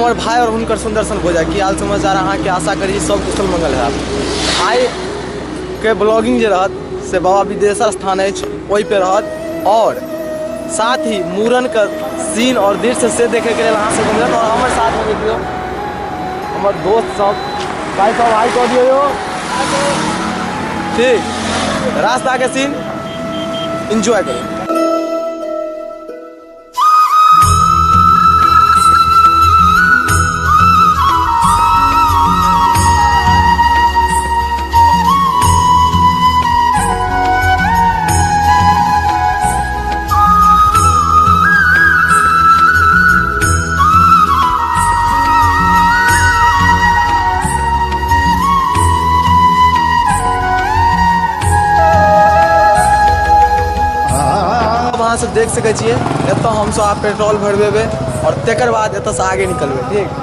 हमर भाई और हुनकर सुंदर सन भोजा। की हाल समाचार अहाँके? आशा करी सब कुशल मंगल हैत। आइ के ब्लॉगिंग जे रहत से बाबा विदेशर स्थान अछि ओहि पे रहत, और साथ ही मूड़न के सीन और दृश्य से देखे के लेल अहाँ सबके मिलत। और हमर साथ में देखियौ हमर दोस्त सब, भाई सब हाई कऽ दियौ यौ। ठीक रास्ता के सीन एंजॉय करू। अहाँ सब देख सकै छियै एतऽ हमसब आब पेट्रोल भरबेबै और तकर बाद एतऽ से आगे निकलबै। ठीक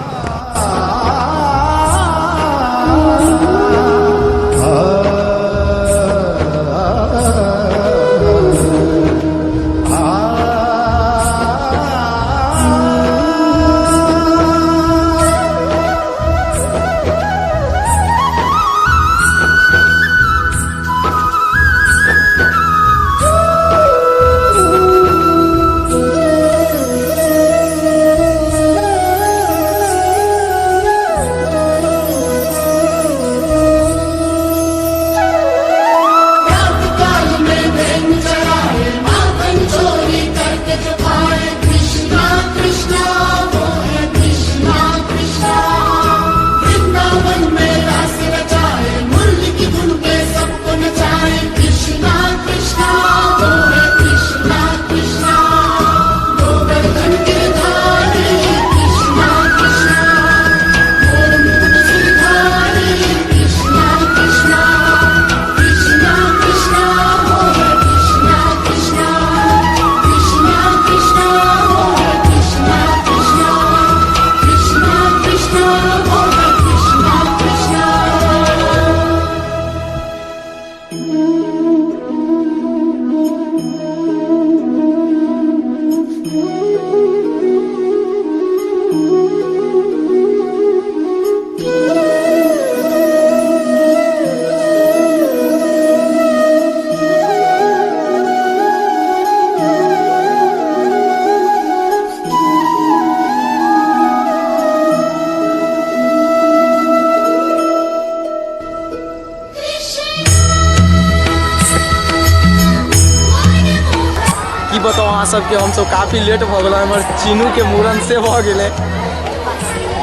की बताउ अहाँ सबके, हमसब काफी लेट भऽ गेलहुँ। हमर चीनूके मूड़न से भऽ गेलै,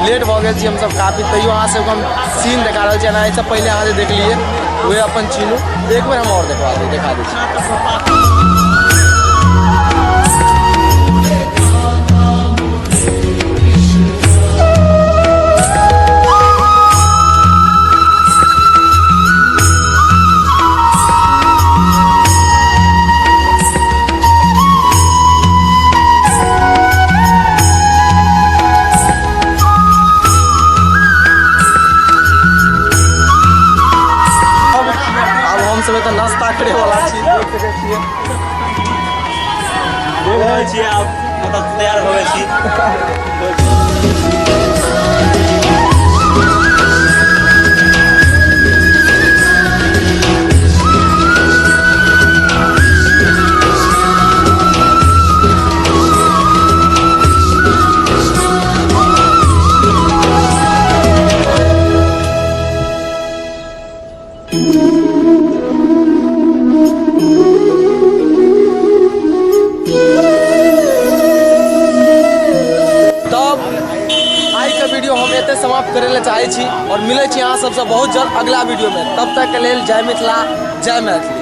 लेट भऽ गेल छी हमसब काफी, तैयो अहाँ सबके हम सीन देखा रहल छी। एना एहिसँ पहिले अहाँ जे देखलियै वएह अपन चीनू, एक बेर हम आओर देखबा दै देखा दै छी। आब हम सब एतऽ नाश्ता करे वाला छी, देख सकै छियै। देख रहल छियै, आब मतलब तैयार भऽ गेल छी। तब आइ के वीडियो हम एते समाप्त करे ले चाहे छी और मिले छी अहाँ सबसे बहुत जल्द अगला वीडियो में। तब तक के लेल जय मिथिला, जय मैथिली।